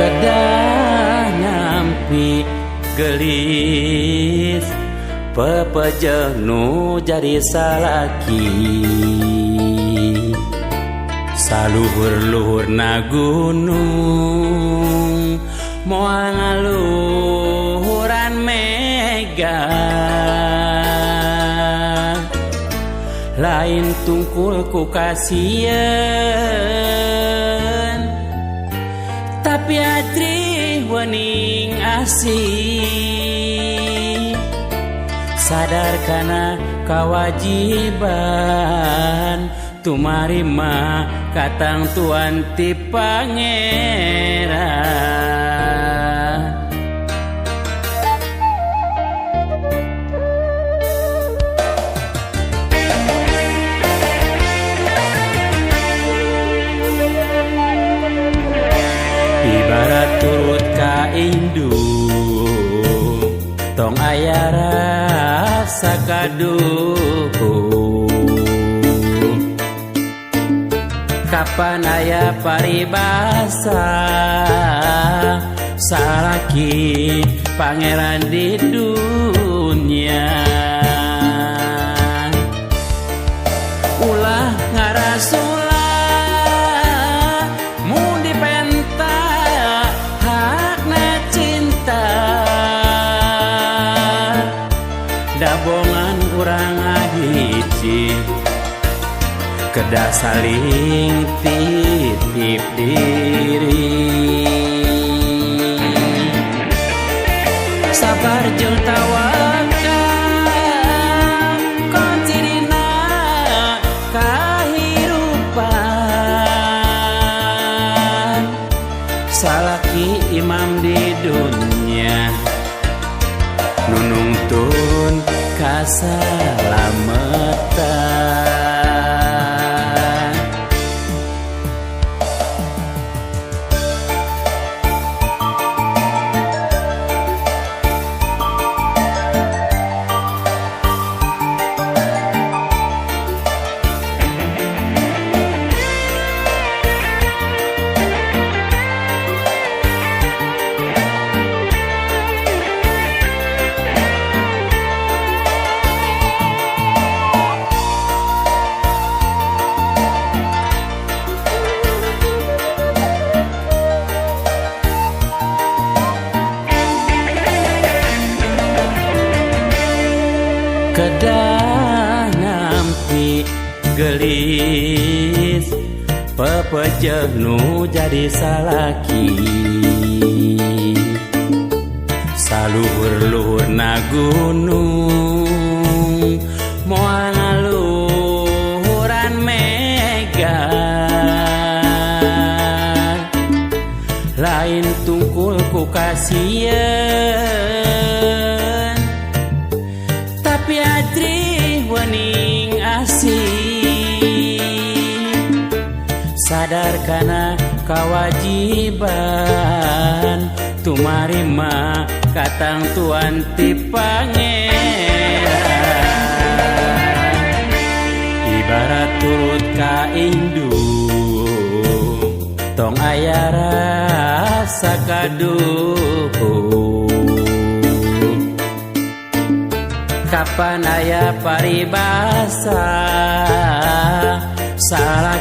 Kedah nampi gelis pepejeh nu jadi salaki. Saluhur-luhur na gunung moal ngaluhuran mega. Lain tungkul ku kasieun, tapi ajrih wening asih. Sadar kana kawajiban tumarima katangtuan ti Pangeran. Ibarat turut ka indung, tong aya rasa kaduhung. Kapan aya paribasa salaki pangeran di dunia. Ulah ngarasula mun dipenta hakna cinta. Dabongan urang ngahiji kedah saling titip diri. Sabar jeung tawakal kunci dina kahirupan. Salaki imam di dunia nu nungtun kasalametan. Kedah nampi gelis pepejeh nu jadi salaki. Saluhur-luhur na gunung moal ngaluhuran mega. Lain tungkul ku kasieun, tapi ajrih wening asih. Sadar kana kawajiban tumarima katangtuan ti Pangeran. Ibarat turut ka indung, tong aya rasa kaduhung. Kapan aya paribasa salaki